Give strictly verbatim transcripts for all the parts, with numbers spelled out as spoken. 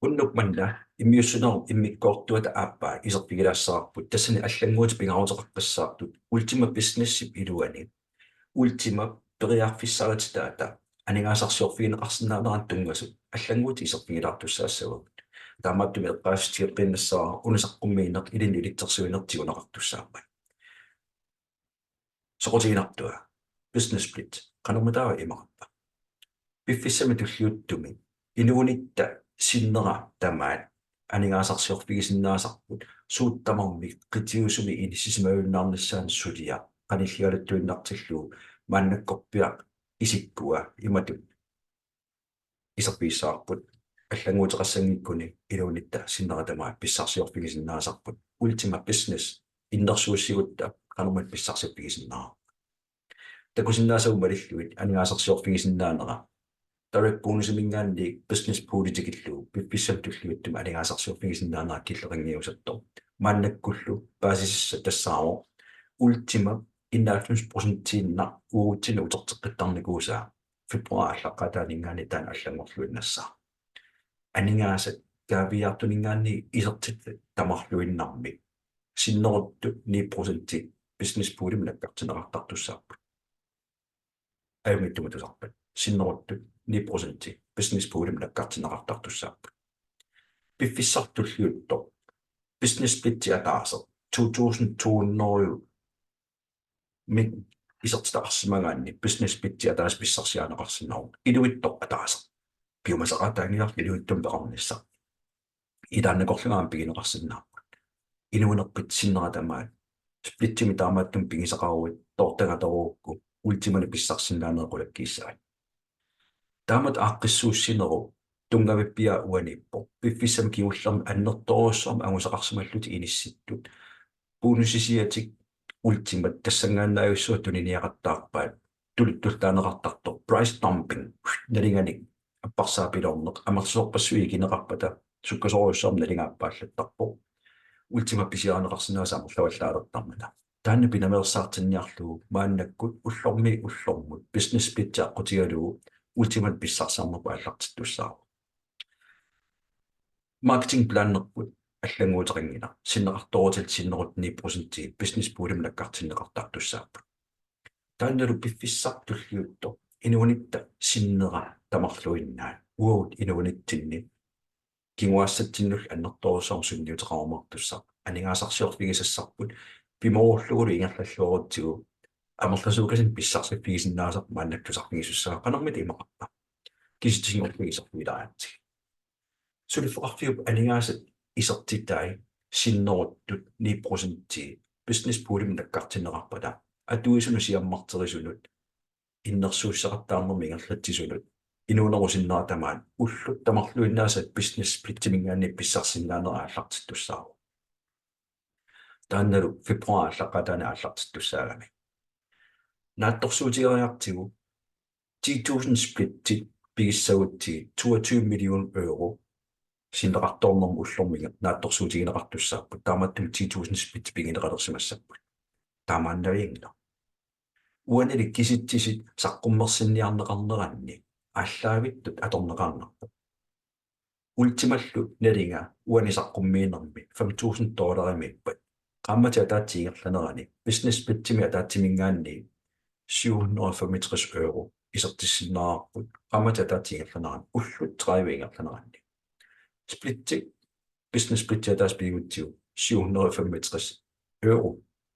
Unnuk manna immiussinerup immikkoortuata aappaa iserfigilaassavarput, tassani allannguutit pingaaruteqaqqissaartut Ultima Businessip iluani. Ultima periarfissarititaata aningaasarsiorfigineqarsinnaanerannut tunngasut allannguutit iserfigilaartussaassavagut. Taamaattumik eqqaasitsissutigiinnassaaq una saqqummiineq ilinnut ilitsersuineq tiguneqartussaammat. Soqutiginartua, business split, qanormitaava imaqarpa? Piffissami tulliuttumi inuunitta sinnera tamaat aningaasarsiorfigisinnaasarput, suut tamarmik qitiusumi inissisimajunnaarnissaannut suliaq qanilligaluttuinnartillugu maannakkorpiaq isikkua imatut iserfigissavarput: allannguuteqassanngikkuni inuunitta sinnera tamaat pissarsiorfigisinnaasarput, Ultima Business innersuussigutta qanormita pissarsiffigisinnaasarpa. Takusinnaasagut malillugit aningaasarsiorfigisinnaanera direct bonusiminngaanniit business pooli tikillugu piffissami tulliuttumi aningaasarsiorfigisinnaanera killeqanngiusartoq. Maannakkullu paasisassat tassaavoq Ultima enoghalvfems procentiinnaq uatsinnut uterteqqittarnikuusaa februaarip aallaqqaataaninngaanniit taanna allanngorluinnassaaq. Aningaasat kaaviiaartuninngaanniit isertitat tamarluinnarmik sinneruttut ni procenti business poolimut nakkartinneqartartussaapput. Ajunngitsumik tusarpat, sinneruttut ni procenti business poolimut nakkartinneqartartussaapput. Piffissaq tulliuttoq business splitti ataaseq to tusind to hundrede mik isertitaqarsimagaanni business splitti ataaseq pissarsiarineqarsinnaavoq, iluitsoq ataaseq. Piumasaqaataanngilaq iluitsumik peqarnissaq. Ilaannakorluunniit pigineqarsinnaapput. Inuunerpit sinnera tamaat splittimik taamaattumik pigisaqaruit toortagaq toorukku Ultimanik pissarsisinnaaneq qulakkiissavat. Taamatut aaqqissuussinerup tunngavippiaa uaniippoq. Piffissami kingullermi annertoorujussuarmik angusaqarsimallutik inissittut bonusisiatik Ultimat tassanngaannavissuaq tuniniaqattaarpaat, tuluttullaaneqartartoq price dumping, nalinganik apparsaapiloorneq, amerlasoorpassuit ikineqarpata sukkasoorujussuarmik nalinga appaallattarpoq. Ultima pisiarineqarsinnaasut amerlavallaalertarmata. Taanna pinaveersaartinniarlugu maannakkut ullormiit ullormut business splitti aqqutigalugu Ultimanik pissarsiarinerput aallartittussaavoq. Marketing planerput allannguuteqanngilaq, sinneqartoorutit sinneruttut ni procenti business poolimut nakkartinneqartartussaapput. Taannalu piffissaq tulliuttoq inuunitta sinnera tamarluinnaat, uagut inuunitsinni kinguaassatsinnullu annertoorujussuarmik sunniuteqarumaartussaq aningaasarsiorfigisassarput, pimoorullugulu ingerlalluarutsigu amerlasuukasinnut pissarsiffigisinnaasarput maannakkut tusarfigisussaavoq. Qanormita imaqarpa? Kisitsisinngorlugit iserfigilaariartigit. Suliffeqarfiup aningaasat isertitai sinneruttut ni procenti business poolimut nakkartinneqarpata atuisunut siammarterisunut innersuussaqattaarnermik ingerlatsisunut inuunerup sinnera tamaat ullut tamarluinnaasa business splittiminngaanniit pissarsisinnaaneq aallartittussaavoq. Taannalu februaarip aallaqqaataani aallartittussaagami. Naatsorsuutigeriartigu ti tusind splittit pigissagutsigit toogtyve million euro sinneqartoornermut ullormut naatsorsuutigineqartussaapput, taamaattumik ti tusind splittit pigineqalersimassapput. Taamaannavianngilaq. Uanili kisitsisit saqqummersinniarneqarneranni aallaavittut atorneqarnarpoq. Ultimallu nalinga uani saqqummiinermi fem tusind dollarimiippat, qaammatit ataatsit ingerlanerani business splittimik ataatsiminngaanniit syv hundrede og femogtres euro isertissinnaavarput, qaammatit ataatsit ingerlanerani ullut tredive ingerlaneranni. Splitti, business splitti ataaseq pigutsigu syv hundrede og femogtres euro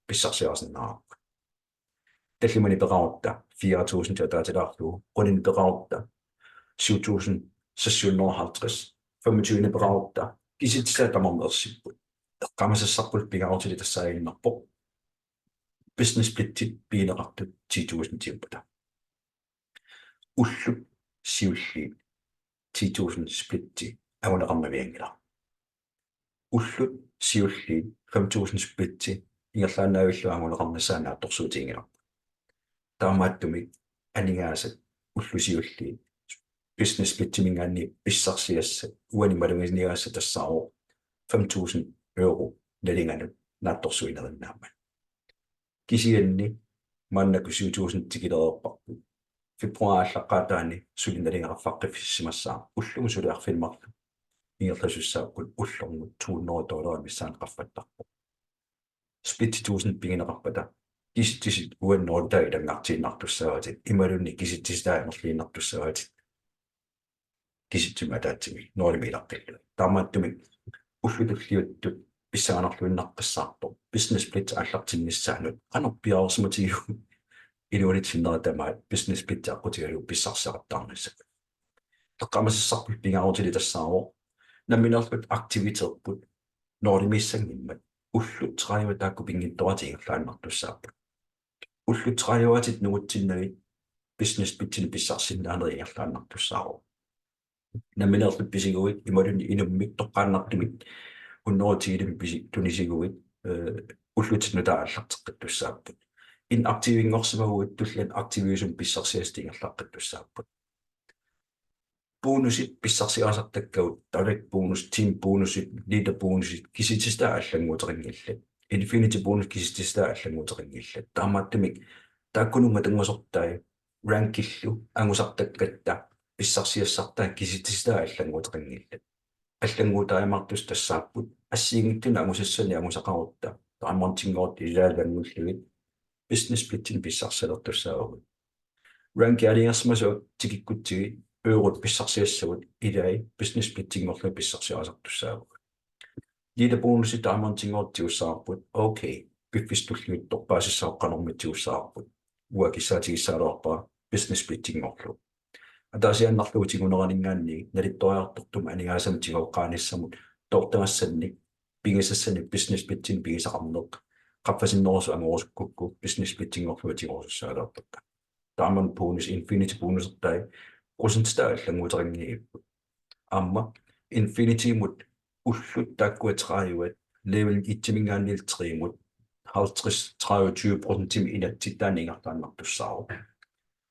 pissarsiarisinnaavarput. Tallimanik peqarutta fire tusind ataatilaarlugu, qulinik peqarutta syv tusind seks hundrede og halvtreds, femogtyvenik peqarutta kisitsisaat tamarmik ersipput. Eqqaamasassarput pingaarutilik tassaaginnarpoq business splittit pigineqartut ti tusindiuppata. Ullut siulliit ti tusind splitti anguneqarnavianngilaq. Ullut siulliit fem tusind splitti ingerlaannavillugit anguneqarnissaat naatsorsuutiginngilarput. Taamaattumik aningaasat ullut siulliit business splittiminngaanniit pissarsiassat uani maluginiagassat tassaavoq fem tusind euro nalinganut naatsorsuinerinnaammat. Kisianni maannakkut syv tusind tikilereerparput. Februaarip aallaqqaataani suli nalinga qaffaqqiffissisimassaaq, ullumi suli arfineq-marluk. ingerlasussaapput ullormut to hundrede dollarit missaanni qaffattarpoq. Splitsit tusind pigineqarpata kisitsisit uannut taava ilanngartiinnartussaavatit imaluunniit kisitsisitai amerliinnartussaavatit kisitsimik ataatsimik nulimik ilaqqillugit. Taamaattumik ullut tulliuttut pissanganarluinnaqqissaarpoq business split aallartinnissaanut qanoq piareersimatigiuk inuunit sinnera tamaat business split aqqutigalugu pissarsiaqattaarnissaat. Eqqaamasassarput pingaarutilik tassaavoq nammineerluta aktiviteterput nulimissanngimmat ullut tredive taakku pinngitsooratik ingerlaannartussaapput. Ullut tredive-atit nungutsinnagit business splitsinik pissarsisinnaanerit ingerlaannartussaavoq. Nammineerlutit pisiguit imaluunniit inummik toqqaannartumik hundrede og ti-limik pisi-, tunisiguit, eh, ullutit nutaat aallarteqqittussaapput. Inaktivinngorsimaguit tulliani aktiviusumik pissarsiassat ingerlaqqittussaapput. Bonusit pissarsiarisartakkagut, direct bonus, team bonusit, leader bonusit, kisitsisitai allannguuteqanngillat. Infinity bonus kisitsisitai allannguuteqanngillat. Taamaattumik taakkununnga tunngasortai rankillu angusartakkatta pissarsiassartai kisitsisitai allannguuteqanngillat. Allannguutaajumaartussat tassaapput assigiinngitsunik angusassanik angusaqarutta diamondinngorutta ilaalanngorlugit business splitsinik pissarsialertussaavugut. Ranki aalajangersimasut tikikkutsigit eurot pissarsiassagut ilai business splitsinngorlugit pissarsiarisartussaavugut. Leader bonusit diamondinngorutta tigussavarput, okay, piffissaq tulliuttoq paasissavarput qanormita tigussavarput. Uanga kissaatigissaalereerpara business splitsinngorlugu. Ataasiaannarlugu tiguneraninngaanniit nalittoriartortumut aningaasanik tigoqqaanissamut toortagassannik pigisassanik business splitsinik pigisaqarneq qaffasinnerusoq angorusukkukku business splitsinngorlugit tigorusussaalereerpakka. Diamond bonus, infinity bonusertai procentitai allannguuteqanngivipput. Aamma infinitymut ullut taakkua tredive, level et-iminngaanniit tredive-mut halvtreds, tredive, tyve procentimik inatsittaani ingerlaannartussaavoq.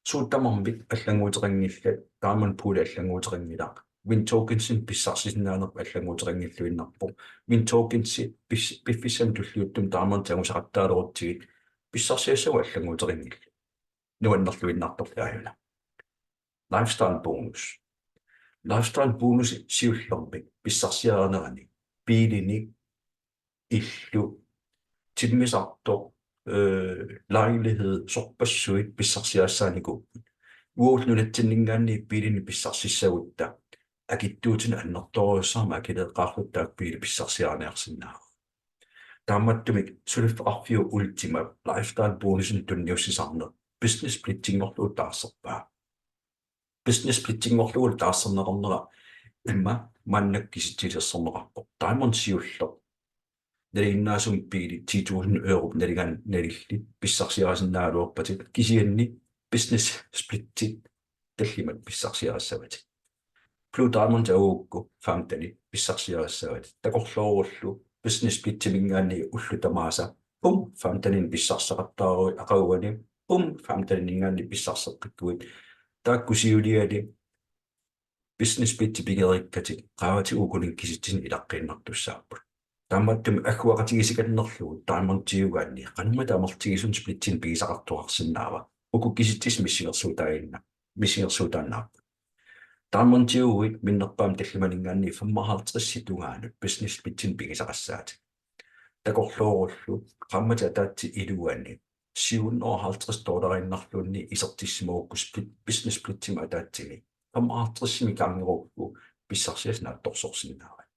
Suut tamarmik allannguuteqanngillat, diamond pooli allannguuteqanngilaq. Win tokensinik pissarsisinnaanerput allannguuteqanngilluinnarpoq. Win tokensit pis-, piffissami tulliuttumi diamondit angusaqattaalerutsigit pissarsiassagut allannguuteqanngillat. Nuannerluinnartorli aajuna. Lifestyle bonus. Lifestyle bonus siullermik pissarsiarinerani biilini illu, timmisartoq, øh, lejlighed, sorpassuit pissarsiarissaanikuupput. Uagut nunatsinninngaanniit biilinik pissarsissagutta akitsuutinik annertoorujussuarmik akileeqqaarluta taakku biilit pissarsiariniarsinnaavagut. Taamaattumik suliffeqarfiup Ultimap lifestyle bonusinik tunniussisarneq business splitsinngorlugu taarserpaa. Business splitsinngorlugu taarserneqarnera immaqa maannakkut kisitsilersorneqarpoq. Diamond siulleq. Nalinginnaasumik biilit ti tusind europ nalinganik nalillit pissarsiarisinnaagaluarpatit, kisianni business splitsit tallimat pissarsiarissavatit. Blue Diamond angugukku femtenit pissarsiarissavatit. Takorloorullu business splitsiminngaanniit ullut tamaasa pum femteninik pissarsisaqattaaruit, aqaguani pum femtenininngaanniit pissarseqqikkuit. Taakku siuliani business splitsi pigereerikkatit qaavatigut ukuninnga kisitsisinnik ilaqqiinnartussaapput. Taamaattumik agguaqatigiissikannerlugu diamond tyve-gaanni qanormita amerlatigisunik splitsinik pigisaqartoqarsinnaava? Uku kisitsisit missingersuutaanna-, missingersuutaannaapput. Diamond tyve-it minnerpaamik tallimaninngaanniit femoghalvtredsit tungaanut business splitsinik pigisaqassaatit. Takorloorullu qaammatit ataatsit iluanni syv hundrede og halvtreds dollariinnarluunniit isertissimagukku split, business splitsimik ataatsimi femoghalvtredsimik gangerukku pissarsiassat naatsorsorsinnaavat.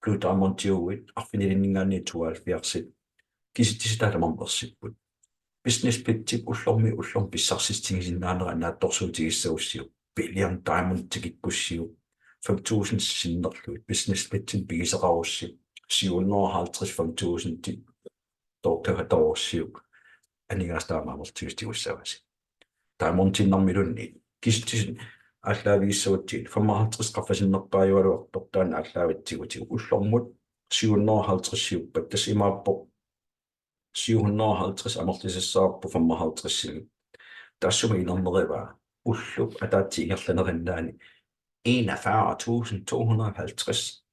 Blue Diamond tyve-it arfinilinninngaanniit tooghalvfjerdsit, kisitsisit tamarmik ersipput. Business splitsip ullormiit ullormut pissarsissutigisinnaanera naatsorsuutigissagussiuk, Billion Diamond tikikkussiuk, fem tusind sinnerlugit business splitsinik pigisaqarussi, syv hundrede og halvtreds fem tusind toortagaqarussi, aningaasat taama amerlatigisut tigussavasi. Diamondiinnarmiluunniit kisitsisit aallaavigissagutsigu femoghalvtreds qaffasinnerpaajugaluartoq taanna aallaavitsigu ullormut syv hundrede og halvtreds-iuppat, tassa imaappoq syv hundrede og halvtreds amerlisassavarput femoghalvtredsimik. Taassuma inernerivaa ullup ataatsip ingerlanerinnaani enogfyrre tusind to hundrede og halvtreds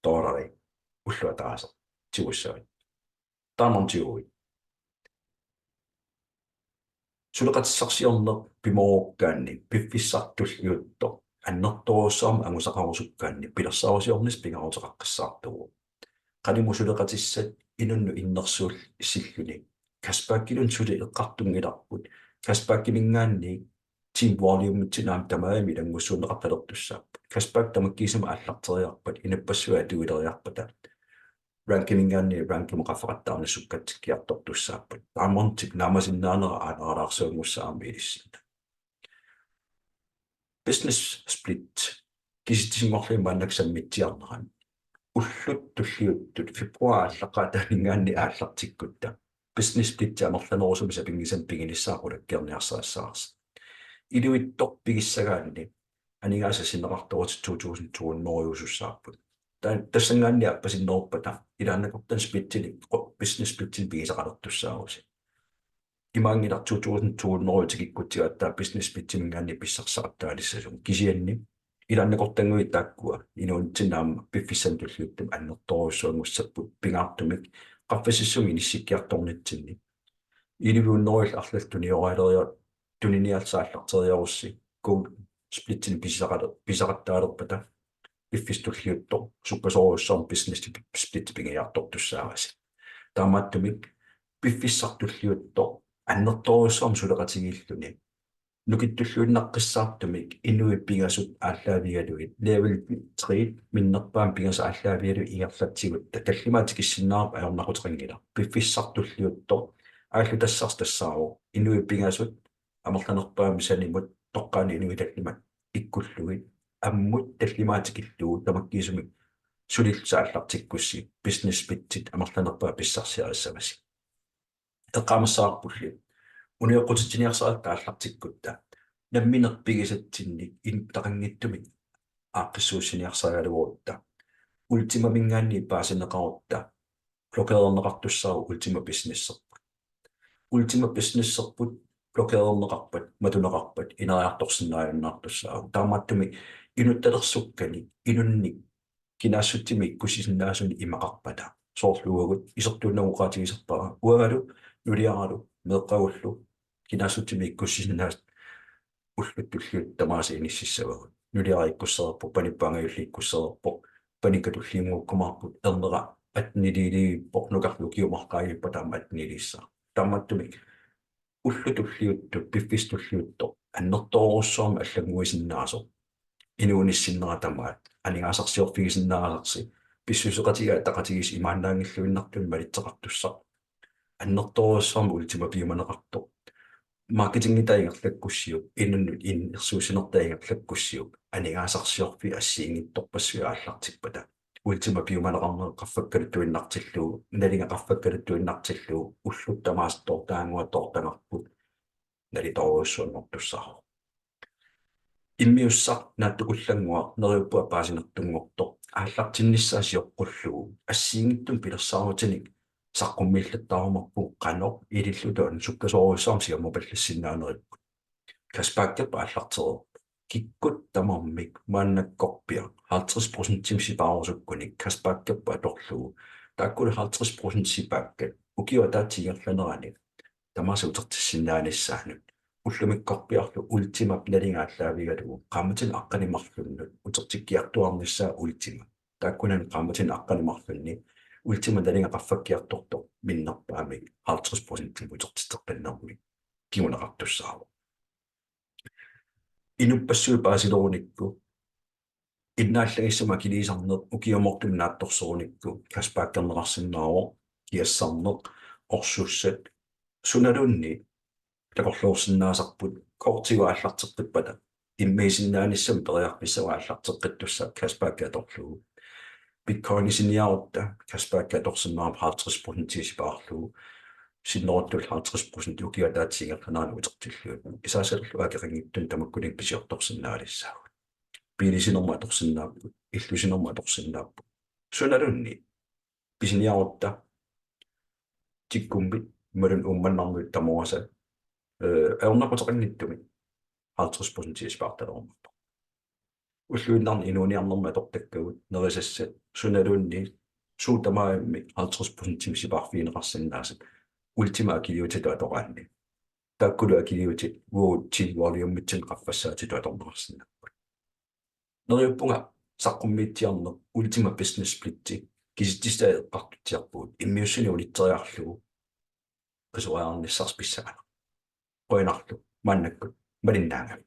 dollari ulloq ataaseq tigussavat. Diamond tyve-it. Suleqatissarsiorneq pimoorukkaanni piffissaq tulliuttoq annertoorujussuarmik angusaqarusukkaanni pilersaarusiornissaq pingaaruteqaqqissaartuuvoq. Qanimut suleqatissat inunnut innersuussilluni cashbackiluunniit suli eqqartunngilarput. Cashbackiminngaanniit team volume-itsinni aamma tamarmik ilanngussuunneqartalertussaapput. Cashback tamakkiisumik aallarteriarpat inuppassuit atuileriarpata rankiminngaanniit rankimut qaffaqattaarnissaq sukkatsikkiartortussaapput. Diamondip naammasinnaanera aalaarlaarsuanngussaaq aamma ilissinnut. Business split kisitsisinngorlugit maannakkut sammitsiarnerat. Ullut tulliuttut februaarip aallaqqaataaninngaanniit aallartikkutta business splitti amerlanerusumik sapinngisamik piginissaa qulakkeerniarsarissavarsi. Iluitsoq pigissagaanni aningaasat sinneqartoorutit to tusind to hundrede-usussaapput. Ta-, tassanngaanniit appasinneruppata ilaannakortani splitsinik, qo-, business splitsinik pigisaqalertussaavusi. Imaanngilaq to tusind to hundrede tikikkutsigu aatsaat business splitsiminngaanniit pissarsisaqattaarissasut. Kisianni ilaannakortannguit taakkua inuunitsinni aamma piffissami tulliuttumi annertoorujussuanngussapput pingaartumik qaffasissumik inissikkiartornitsinni. Elleve hundrede arlallit tunioraaleria-, tuniniaasaallarteriarussi gold splitsinik pisaqaler-, pisaqattaalerpata piffissaq tulliuttoq sukkasoorujussuarmik business split pigiartortussaavasi. Taamaattumik piffissaq tulliuttoq annertoorujussuarmik suleqatigiilluni nukittulluinnaqqissaartumik inuit pingasut aallaavigalugit level tre minnerpaamik pingasut aallaavigalugit ingerlatsigutta tallimaat tikissinnaavarput ajornaquteqanngilaq. Piffissaq tulliuttoq aallutassarsi tassaavoq inuit pingasut amerlanerpaamik sanimut toqqaannaq inuit tallimat ikkullugit ammut tallimaat tikillugu tamakkiisumik sulillusi aallartikkussi business splitsit amerlanerpaat pissarsiarissavasi. Eqqaamassavarpulli unioqqutitsiniarsaratta aallartikkutta nammineq pigisatsinnik inuttaqanngitsumik aaqqissuussiniarsarigaluarutta Ultimaminngaanniit paasineqarutta blokererneqartussaavoq Ultima Businesserput. Ultima Businesserput blokererneqarpat, matuneqarpat ineriartorsinnaajunnaartussaavoq. Taamaattumik inuttalersukkanik inunnik kinaassutsimik ikkussisinnaasunik imaqarpata. Soorlu uagut isertuunnagu oqaatigisarpara uangalu nuliaralu meeqqagullu kinaassutsimik ikkussisinnaasut ullut tulliuttut tamaasa inississavagut. Nuliara ikkussereerpoq, panipput angajulleq ikkussereerpoq, panikka tulliunnguukkumaarput, ernera atteniliiliivippoq, nukarleq ukiumarqaagippata aamma atteniliissaaq. Taamaattumik ullut tulliuttut, piffissaq tulliuttoq annertoorujussuarmik allannguisinnaasoq inuunissinnera tamaat aningaasarsiorfigisinnaasarsi, pissuseqatigiit ataqatigiissut imaannaanngilluinnartumik malitseqartussaq annertoorujussuarmik Ultima piumaneqartoq. Marketingitaa ingerlakkussiuk, inunnut innersuussinertaa ingerlakkussiuk, aningaasarsiorfiit assigiinngitsorpassuit aallartippata Ultima piumaneqarneq qaffakkaluttuinnartillugu, nalinga qaffakkaluttuinnartillugu, ullut tamaasa toortagaannguaq toortagarput nalitoorujussuanngortussaavoq. Immiussaq naatsukullannguaq neriuppunga paasinertunngortoq aallartinnissaa sioqqullugu assigiinngitsunik pilersaarutinik saqqummiillattaarumaarpugut qanoq ililluta sukkasoorujussuarmik siammapallassinnaanerippugut. Cashbackerput aallartereerpoq. Kikkut tamarmik maannakkorpiaq halvtreds procentimik sipaarusukkunik cashbackerput atorlugu. Taakkulu halvtreds procent sipaakkat ukiup ataatsip ingerlanerani tamaasa utertissinnaanissaannut. Ullumikkorpiarlu Ultimap nalinga aallaavigalugu qaammatini aqqaneq-marlunnut utertikkiartuaarnissaa Ultima. Taakkunani qaammatini aqqaneq-marlunni Ultimap nalinga qaffakkiartortoq minnerpaamik halvtreds procentimik utertitseqqinnermik kinguneqartussaavoq. Inuppassuit paasilerunikku, innaallagissamik akiliisarneq ukiumoortumik naatsorsorunikku cashbackerneqarsinnaavoq, kiassarneq, orsussat, sunaluunniit takorloorsinnaasarput, kortigut aallarteqqippata immiisinnaanissamut periarfissaq aallarteqqittussaq cashback atorlugu. Bitcoinisiniarutta cashback atorsinnaavoq halvtreds procent sipaarlugu. Sinneruttullu halvtreds procent ukiup ataatsip ingerlanerani utertillugit. Isaasarlu akeqanngitsumik tamakkuninnga pisiortorsinnaalissaagut. Biilisinermut atorsinnaapput, illusinermut atorsinnaapput. Sunaluunniit pisiniarutta tikkummit imaluunniit Uummannarmut tamuasa, øh, ajornaquteqanngitsumik halvtreds procent sipaartalerumaarpoq. Ulluinnarni inuuniarnermik atortakkagut nerisassat sunaluunniit suut tamarmik halvtreds procentimik sipaarfigineqarsinnaasat Ultima akiliutitut atoraanni. Taakkulu akiliutit uagut team volume-itsinni qaffassaatitut atorneqarsinnaapput. Neriuppunga saqqummiitsiarneq Ultima Business Splitsi kisitsisitai eqqartutsiarpugut, immiussineq ulitseriarlugu qisuariarnissarsi pissanganaq. Qujanarlu maannakkut malinnaagavit.